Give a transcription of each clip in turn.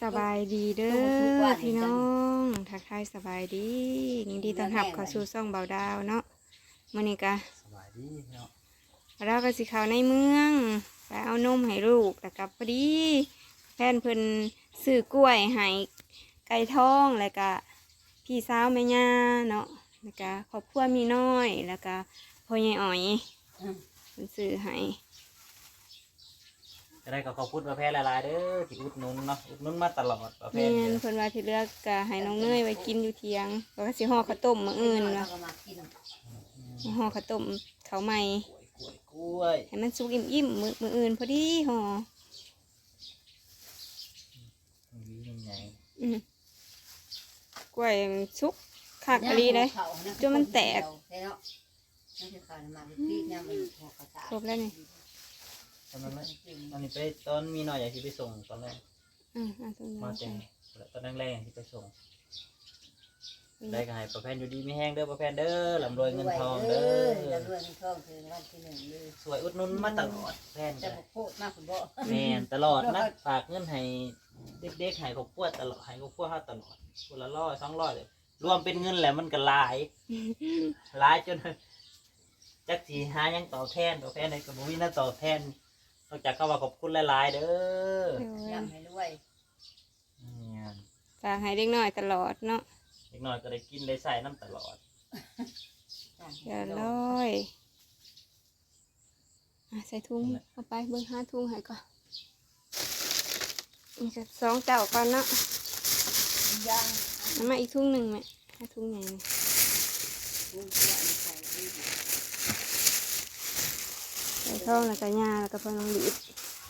ສະບາຍດີເດີພີ່ນ້ອງ ທັກທາຍສະບາຍດີ ຍິນດີຕ້ອນຮັບເຂົ້າສູ່ຊ່ອງບ່າວດາວເນາະ. ມື້ນີ້ກະ ສະບາຍດີພີ່ນ້ອງ ບ່າວດາວກະຊິເຂົ້າໃນເມືອງ ໄປເອົານົມໃຫ້ລູກ ແລ້ວກະພໍດີແຟນເພິ່ນຊື້ກ້ວຍໃຫ້ໄກ່ທອງ ແລ້ວກະພີ່ສາວແມ່ຍ່າເນາະ ແລ້ວກະຄອບຄົວມີນ້ອຍ ແລ້ວກະພໍ່ໃຫຍ່ອອຍ ອືມ ເພິ່ນຊື້ໃຫ້. ຈັ່ງໃດກໍຂອບຄຸນປ້າແພນຫຼາຍໆເດີ ທີ່ອຸດໜູນເນາະ ອຸດໜູນມາຕະຫຼອດປ້າແພນ. ແມ່ນ ເພິ່ນວ່າທີ່ເຫຼືອກໍໃຫ້ນ້ອງເນີຍໄວ້ກິນຢູ່ຖຽງ ວ່າກໍຊິຫໍ່ເຂົ້າຕົ້ມມື້ອື່ນວ່າ ຫໍ່ເຂົ້າຕົ້ມເຂົ້າໃໝ່ ກ້ວຍໆ ໃຫ້ມັນສຸກອີ່ມໆ ມື້ ມື້ອື່ນພໍດີຫໍ່. ອືມ ກ້ວຍສຸກຄັກອີ່ຫຼີເດ້ ຈົນມັນແຕກ. ມັນຄືຂ້າວໜ້າໝາກປີກຍາມມັນຫົວກະຕາ ຄົບແລ້ວນີ້ ຕອນນັ້ນແຫຼະ ອັນນີ້ໄປຕອນມີນ້ອຍ ຢາກຊິໄປສົ່ງຕອນແລງ ອືມ ມາສົ່ງ ມາແຕ່ຕອນແລງໆ ຢາກຊິໄປສົ່ງ. ໄດ້ກໍໃຫ້ປ້າແພນຢູ່ດີມີແຮງເດີປ້າແພນເດີ ລ່ຳລວຍເງິນທອງເດີ ລ່ຳລວຍເງິນທອງ ຖືກລາງວັນທີໜຶ່ງເດີ ຊ່ວຍອຸດໜູນມາຕະຫຼອດ ແພນ ແຕ່ບໍ່ໂພດມາພຸ້ນບໍ ແມ່ນ ຕະຫຼອດນະ ຝາກເງິນໃຫ້ເດັກໆ ໃຫ້ຄອບຄົວຕະຫຼອດ ໃຫ້ຄອບຄົວເຮົາຕະຫຼອດ ຄົນລະຮ້ອຍສອງຮ້ອຍເລີຍ ລວມເປັນເງິນແລ້ວມັນກໍຫຼາຍ ຫຼາຍຈົນຈັກຊິຫາຫຍັງຕອບແທນ ຕອບແທນໃດກໍບໍ່ມີແນວຕອບແທນ ນອກຈາກຄຳວ່າຂອບຄຸນຫຼາຍໆເດີ ໂດຍ ລ່ຳໃຫ້ລວຍ ແມ່ນ ຝາກໃຫ້ເດັກນ້ອຍຕະຫຼອດເນາະ ເດັກນ້ອຍກໍໄດ້ກິນໄດ້ໃຊ້ນຳຕະຫຼອດ ເດືອນລອຍ. ອ່ະ ໃສ່ຖົງ ເອົາໄປເບິ່ງຫາຖົງໃຫ້ກ່ອນ ນີ້ກໍສອງເຈົ້າກ່ອນເນາະ ເອົາມາອີກຖົງໜຶ່ງແມ່ ຫາຖົງໃຫຍ່ນີ້ ໃສ່ທອງແລ້ວກໍຍ່າ ແລ້ວກໍພໍ່ນ້ອງຫຼີດ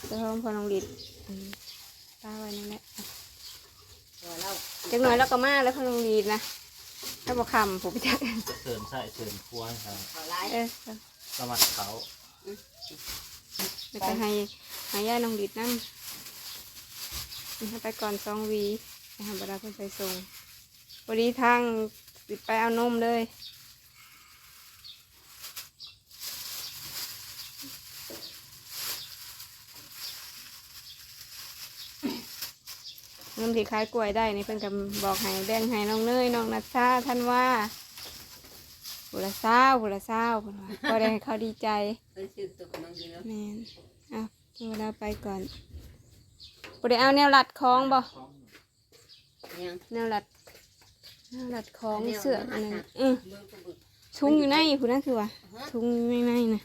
ໃສ່ທອງພໍ່ນ້ອງຫຼີດ ອືມ ປະໄວ້ນັ້ນແຫຼະ ຈັກໜ່ອຍລາວກໍມາແລ້ວ ພໍ່ນ້ອງຫຼີດນະ ລາວບໍ່ຄ້ຳ ຜູ້ໄປຈັກ ຈະເສີນຊ້າຍເສີນຂວາໃຫ້ເຂົາ ເອີ ລະມັດເຂົາ ອືມ ແລ້ວກໍໃຫ້ ໃຫ້ຍາຍນ້ອງດິດນຳ ເອົາໄປກ່ອນສອງຫວີ ໃຫ້ທຳມະດາເພິ່ນໄປສົ່ງ ພໍດີທາງຊິໄປເອົານົມເລີຍ. ເງິນທີ່ຂາຍກ້ວຍໄດ້ນີ້ ເພິ່ນກໍບອກໃຫ້ແບ່ງໃຫ້ນ້ອງເນີຍ ນ້ອງນັດຊາ ທັນວາ ຜູ້ລະຊາວ ຜູ້ລະຊາວ ເພິ່ນວ່າ ພໍໄດ້ໃຫ້ເຂົາດີໃຈ ເພິ່ນຊື້ຕົວຂອງຢູ່ເນາະ ແມ່ນ ເອົາ ເວລາໄປກ່ອນ ບໍ່ໄດ້ເອົາແນວລັດຂອງບໍ່? ຫຍັງ? ແນວລັດ ແນວລັດຂອງເສື້ອອັນນັ້ນ ເອີ ເບິ່ງກໍເບິ່ງ ທຸງຢູ່ໃນພຸ້ນນະ ຄືວ່າ ຮະ? ທຸງຢູ່ໃນໃນນະ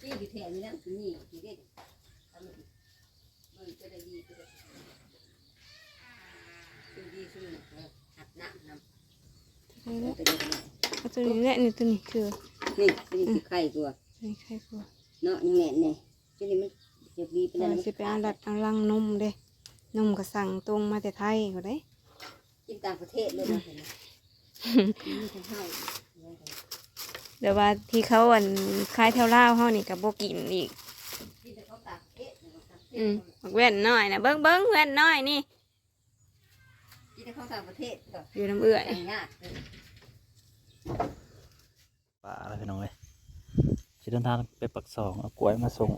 ຊີ້ຢູ່ແຖວນີ້ແຫຼະ ຄືນີ້ ນີ້ເດ້ ເບິ່ງຕົວໃດດີ ຕົວໃດ ຕົວດີ ຕົວນັ້ນ ເອີ ຮັດນ້ຳນຳ ຕົວໃດເນາະ ເອົາຕົວນີ້ແຫຼະ ນີ້ຕົວນີ້ຄື ນີ້ ຕົວນີ້ ອືມ ຊິໄຄກວ່າ ນີ້ໄຄກວ່າ ເນາະ ຍັງແໜ້ນແດ່ ຕົວນີ້ມັນຈະດີປານໃດ ວ່າຊິໄປເອົາລັດເອົາລັງນົມເດ້ ນົມກໍສັ່ງຕົງມາແຕ່ໄທພຸ້ນເດ້ ກິນຕ່າງປະເທດໂລດເນາະ ອືມ ແຕ່ວ່າທີ່ເຂົາ ອັນ ຂາຍແຖວລາວເຮົານີ້ກໍບໍ່ກິນອີກ ກິນແຕ່ຂອງຕ່າງປະເທດ ອືມ ບັກແວ່ນນ້ອຍນະ ເບິ່ງ ເບິ່ງແວ່ນນ້ອຍນີ້ ກິນແຕ່ຂອງຕ່າງປະເທດກໍ ຢູ່ນຳເອື້ອຍ ຫາຍາກເດີ ປາແລ້ວພີ່ນ້ອງເອີຍ ຊິເດີນທາງໄປປາກຊ່ອງ ເອົາກ້ວຍມາສົ່ງ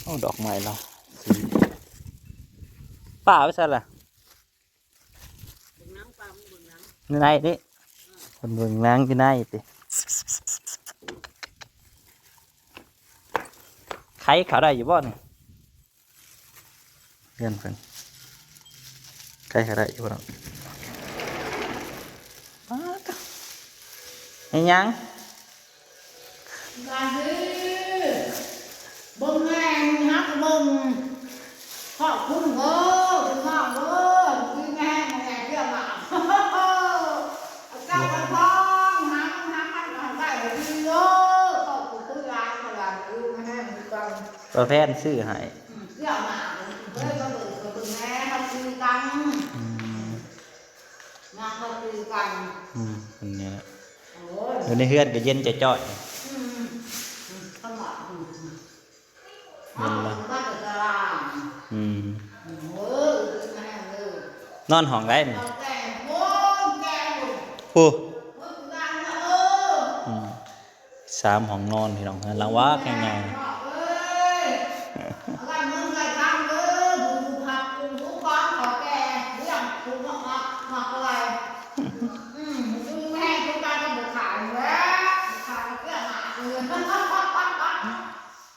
ໂອ້ ດອກໄມ້ລະ ສີ ປາໄປໃສລະ? ເບິ່ງໜັງ ປາເບິ່ງໜັງ ໃນນີ້ ເພິ່ນເບິ່ງໜັງຢູ່ໃນຕິ ໄຂເຂົ້າໄດ້ຢູ່ບໍ່ນີ້? ເຮືອນເພິ່ນ ໃກ້ກໍໄດ້ຢູ່ເນາະ ປາດ ເຮັດຫຍັງ? ເບິ່ງແມ່ນຮັກເບິ່ງ ຂອບຄຸນເດີ ພີ່ນ້ອງເອີຍ ດີແຮງແນ່ ເຊື່ອມາ ເຈົ້າວັນທອງ ຫາເງິນຫາຄຳໃຫ້ໄດ້ດີເດີ ຂອບຄຸນຫຼາຍ ຂະໜາດດີແຮງຄືກັນ ປາແພນຊື້ໃຫ້ ອືມ ເຊື່ອມາ ເບິ່ງ ເບິ່ງ ເບິ່ງແນ່ ເຮົາຄືກັນ ອືມ ມາເຮົາຄືກັນ ອືມ ອັນນີ້ແຫຼະ ໂອ້ຍ ຢູ່ໃນເຮືອນກໍເຢັນຈ່ອຍໆ ອືມ ອືມ ອືມ ເຫັນບໍ່? ອືມ ນອນຫ້ອງໃດນີ້? ຜູ້ ອືມ ສາມຫ້ອງນອນ ພີ່ນ້ອງ ເຮືອນຫຼັງຫວາກໃຫຍ່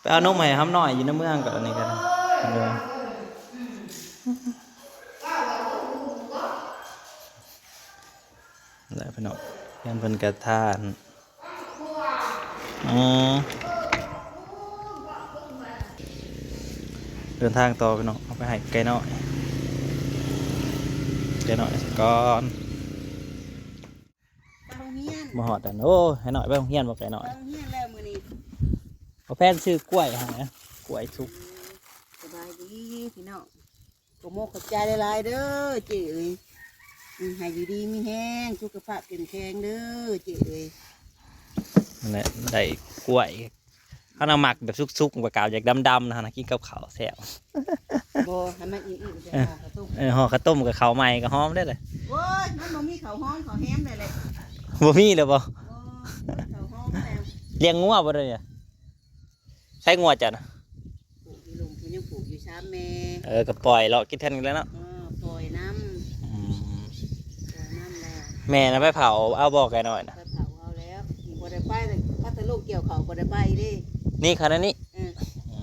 ໄປເອົານົມໃຫ້ຫຳນ້ອຍຢູ່ໃນເມືອງກ່ອນ ອັນນີ້ກໍໄດ້. ແລ້ວພີ່ນ້ອງ ເພື່ອນເພິ່ນກໍທານ ອືມ ເດີນທາງຕໍ່ພີ່ນ້ອງ ເອົາໄປໃຫ້ໄກ່ນ້ອຍ ໄກ່ນ້ອຍກ່ອນ. ໄປໂຮງຮຽນ ມາຮອດແລ້ວ. ໂອ້ ໄກ່ນ້ອຍໄປໂຮງຮຽນບໍ່? ໄກ່ນ້ອຍໄປໂຮງຮຽນແລ້ວມື້ນີ້. ບໍ່ແພນຊື້ກ້ວຍໃຫ້ນະ ກ້ວຍສຸກ. ສະບາຍດີພີ່ນ້ອງ ຂໍຂອບໃຈຫຼາຍໆເດີເຈ້ເອີຍ. ອືມ ໃຫ້ຢູ່ດີມີແຮງ ສຸຂະພາບເຂັ້ມແຂງເດີເຈ້ເອີຍ. ນັ້ນແຫຼະ ໄດ້ກ້ວຍ ເຮົານະມັກແບບສຸກໆ ບໍ່ກ້າວຢາກດຳໆ ນະ ກິນກັບເຂົ້າແຊບ. ບໍ່ ໃຫ້ມັນອີ່ມໆ ເອີ ເອີ ຫໍ່ເຂົ້າຕົ້ມກັບເຂົ້າໃໝ່ກໍຫອມເດ້ລະ. ໂອ້ຍ ມັນບໍ່ມີເຂົ້າຫອມເຂົ້າແຮມໄດ້ແຫຼະ. ບໍ່ມີແລ້ວບໍ່? ບໍ່ ເຂົ້າຫອມແລ້ວ. ລ້ຽງງົວບໍ່ດຽວນີ້? ໃສ່ງົວເຈົ້ານະ? ປູກຢູ່ລຸ່ມ ເພິ່ນຍັງປູກຢູ່ສາມແມ່. ເອີ ກໍປ່ອຍເລາະກິນເທື່ອໜຶ່ງແລ້ວເນາະ. ເອີ ປ່ອຍນຳ. ອືມ ປ່ອຍນຳແລ້ວ. ແມ່ນເອົາໄປເຜົາເອົາບໍ່ໄກ່ນ້ອຍນະ? ໄປເຜົາເອົາແລ້ວ ບໍ່ໄດ້ໄປ ພັດທະລຸງກ່ຽວເຂົ້າບໍ່ໄດ້ໄປເດ້. ນີ້ຄັນອັນນີ້? ເອີ ອື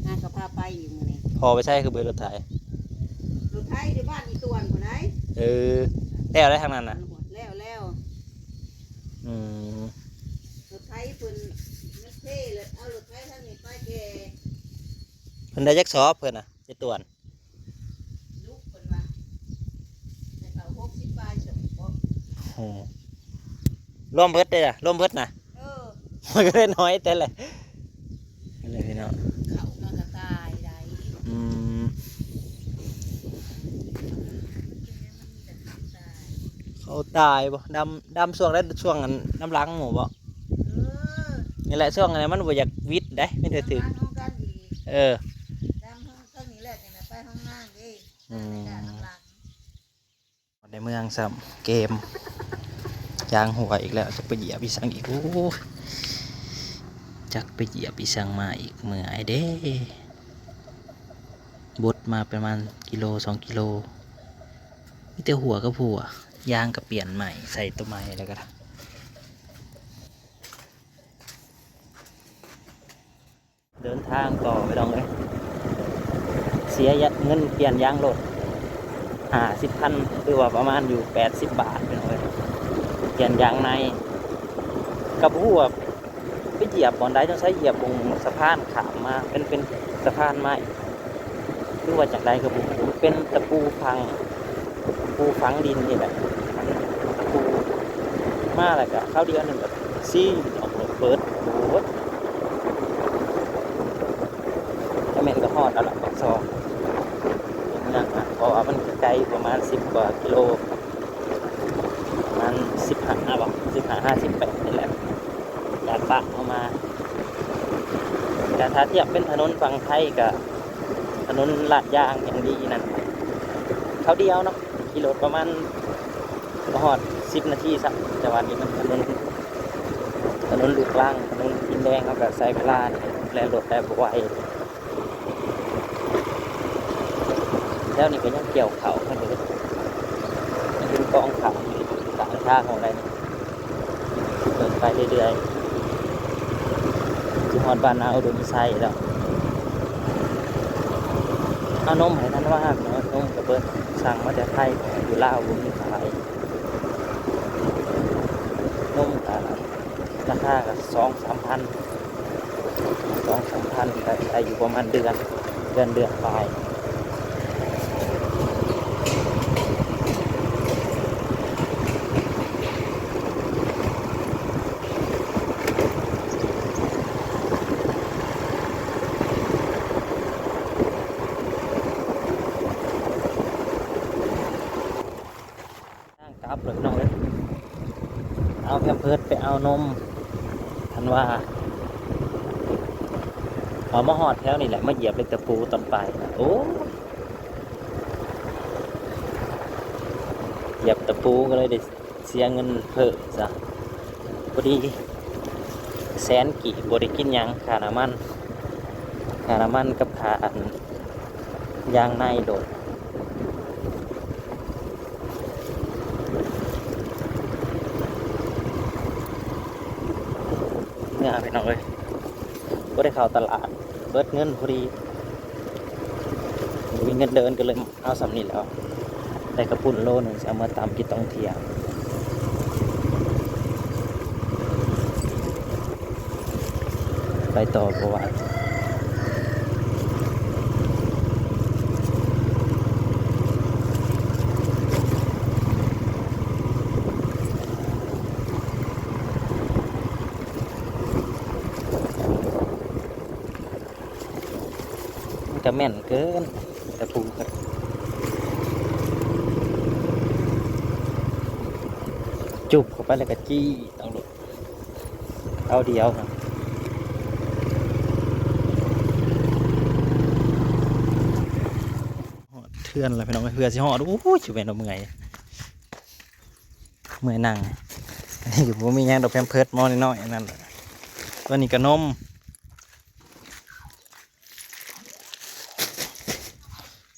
ມ ຫາກໍພາໄປອີກມື້ນີ້. ພໍ່ໄປໃສຄືບໍ່ເຫັນລົດໄຖ? ລົດໄຖຢູ່ບ້ານອີ່ຕວນພຸ້ນໃດ. ເອີ ແລ້ວໄດ໋ທາງນັ້ນນະ? ແລ້ວແລ້ວ. ອືມ ລົດໄຖເພິ່ນມັນເພແລ້ວ ເອົາລົດໄຖທາງນີ້ໄປແກ່. ເພິ່ນໄດ້ຈັກສອບເພິ່ນນະ ໄປຕວນ? ລຸກເພິ່ນວ່າ ໄດ້ເຂົ້າຫົກສິບປາຍສອບ. ໂອ້ ລວມເບິດເດ້ລະ ລວມເບິດນະ? ເອີ ມັນກໍໄດ້ໜ້ອຍແຕ່ລະ. ນີ້ແຫຼະພີ່ນ້ອງ ເຂົ້າມັນກໍຕາຍໄດ໋. ອືມ ເຂົ້າຕາຍບໍ່? ດຳ ດຳຊ່ວງໃດ? ຊ່ວງອັນນຳຫຼັງໝູ່ບໍ່? ເອີ ນີ້ແຫຼະ ຊ່ວງອັນນັ້ນມັນບໍ່ຢາກຫວິດໄດ໋ ມີແຕ່ຖືກ. ເອີ ດຳເທິງນີ້ແຫຼະ ຈັ່ງໄດ້ໄປຫ້ອງນ້ຳເດ້. ອືມ ໃນເມືອງຊ້ຳ ເກມຢາງຮົ່ວອີກແລ້ວ ຈັກໄປຢຽບອີ່ສັງອີກ. ໂອ້ ຈັກໄປຢຽບອີ່ສັງມາອີກ ເມື່ອຍເດ້. ບົດມາປະມານກິໂລສອງກິໂລ ມີແຕ່ຮົ່ວກັບຮົ່ວ. ຢາງກໍປ່ຽນໃໝ່ ໃສ່ໂຕໃໝ່ແລ້ວກໍ ເດີນທາງຕໍ່ ພີ່ນ້ອງເອີຍ. ເສຍເງິນປ່ຽນຢາງລົດຫ້າສິບພັນ ຫຼືວ່າປະມານຢູ່ແປດສິບບາດ ພີ່ນ້ອງເອີຍ. ປ່ຽນຢາງໃນ ກໍບໍ່ຮູ້ວ່າໄປຢຽບບ່ອນໃດ, ສົງໄສຢຽບບ່ອນສະພານຂ້າມມາ ເປັນ ເປັນສະພານໄມ້ ຫຼືວ່າຈັ່ງໃດກໍບໍ່ຮູ້. ເປັນຕະປູຝັງ ປູຝັງດິນນີ້ແຫຼະ ມັນຕະປູມາແລ້ວກະຄາວດຽວໜຶ່ງກະຊີ້ອອກລົດເບີດ. ໂອ້ຍ ຈະແມ່ນກະຮອດແລ້ວລະປາກຊ່ອງ ເມືອງນະ ເພາະວ່າມັນກະໄກປະມານສິບກວ່າກິໂລ ປະມານສິບຫ້າບໍ ສິບຫ້າ ຫ້າສິບແປດນີ້ແຫຼະ ຈາກບ້ານເຮົາມາ. ກະຖ້າທຽບເປັນຖະໜົນຝັ່ງໄທກະ ຖະໜົນລາດຢາງຢ່າງດີນັ້ນ ຄາວດຽວເນາະ ຂີ່ລົດປະມານບໍ່ຮອດສິບນາທີຊ້ຳ. ແຕ່ວ່ານີ້ມັນຖະໜົນ ຖະໜົນລູກລັງ ຖະໜົນດິນແດງ ເຮົາກໍໃຊ້ເວລານີ້ແລ່ນລົດໄດ້ບໍ່ໄວ. ແຖວນີ້ກໍຍັງກ່ຽວເຂົ້າກັນຢູ່ເດ້ ຍັງເປັນກອງເຂົ້າຢູ່ກາງທາງຂອງໃດນີ້. ເດີນໄປເລື້ອຍໆ ຊິຮອດບ້ານນາອຸດົມໄຊແລ້ວ. ເອົານົມໃຫ້ທັນວາເນາະ ນົມກະເບິດ ສັ່ງມາແຕ່ໄທ ຢູ່ລາວບໍ່ມີຂາຍ. ນົມກະລາຄາກະສອງສາມພັນ ສອງສາມພັນ ກະໄດ້ຢູ່ປະມານເດືອນ ເດືອນ ເດືອນປາຍ. ທາງກັບເລີຍພີ່ນ້ອງເອີຍ ເອົາແພມເພີດໄປເອົານົມ ຄັນວ່າ ເອົາມາຮອດແຖວນີ້ແຫຼະ ມາຢຽບເຫຼັກຕະປູຕອນປາຍນະ ໂອ້ຍ ຢຽບຕະປູກໍເລີຍໄດ້ເສຍເງິນເພີ່ມຊະ ພໍດີແສນກີບ ບໍ່ໄດ້ກິນຫຍັງ ຄ່ານ້ຳມັນ ຄ່ານ້ຳມັນກັບຄ່າອັນ ຢາງໃນໂດດ. ເມື່ອພີ່ນ້ອງເອີຍ ບໍ່ໄດ້ເຂົ້າຕະຫຼາດ ເບິດເງິນພໍດີ ບໍ່ມີເງິນເດີນ ກໍເລີຍເອົາສ່ຳນີ້ແຫຼ້ວ. ໄດ້ເຂົ້າປຸ້ນໂລໜຶ່ງ ຊິເອົາມາຕຳກິນຕອນທ່ຽງ. ໄປຕໍ່ບໍ່ໄຫວ. ມັນກະແມ່ນເກີນ ຕະປູກະ ຈຸບເຂົ້າໄປແລ້ວກະຈີ້ເອົາໂລດ ເອົາດຽວນະ. ຮອດເຮືອນແລ້ວພີ່ນ້ອງເອີຍ ເພື່ອຊິຮອດ. ໂອ້ຍ ຊິແມ່ນວ່າເມື່ອຍ ເມື່ອຍນັ່ງ. ອັນນີ້ກໍບໍ່ມີຫຍັງດອກ ແພມເພີດໝໍ້ນ້ອຍໆ ອັນນັ້ນແຫຼະ. ຕົວນີ້ກໍນົມ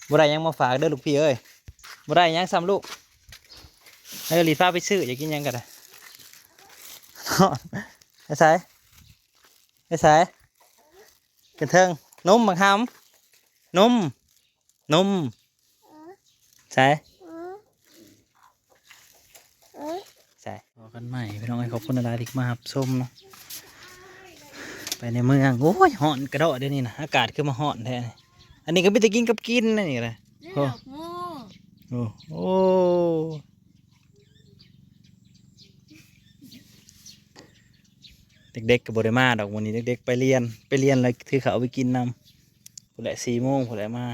ບໍ່ໄດ້ຫຍັງມາຝາກເດີລູກພີ່ເອີຍ ບໍ່ໄດ້ຫຍັງຊ້ຳລູກ. ເອີ ລີ້ພາໄປຊື້ ຢາກກິນຫຍັງກໍໄດ້. ໄປໃສ? ໄປໃສ? ຂຶ້ນເທິງ. ນົມບັກຫຳ ນົມ ນົມ. ໃສ? ໃສ? ພໍກັນໃໝ່ພີ່ນ້ອງເອີຍ ຂອບຄຸນຫຼາຍໆທີ່ມາຮັບຊົມເນາະ ໄປໃນເມືອງ. ໂອ້ຍ ຮ້ອນກະເດາະດຽວນີ້ນະ ອາກາດຄືມາຮ້ອນແທ້. ອັນນີ້ກໍມີແຕ່ກິນກັບກິນ ອັນນີ້ກໍໄດ້. ໂອ້ ໂອ້ ເດັກໆກໍບໍ່ໄດ້ມາດອກມື້ນີ້ ເດັກໆໄປລຽນ ໄປລຽນແລ້ວຖືເຂົ້າໄປກິນນຳ ພຸ້ນແຫຼະ ສີ່ໂມງພຸ້ນແຫຼະມາ.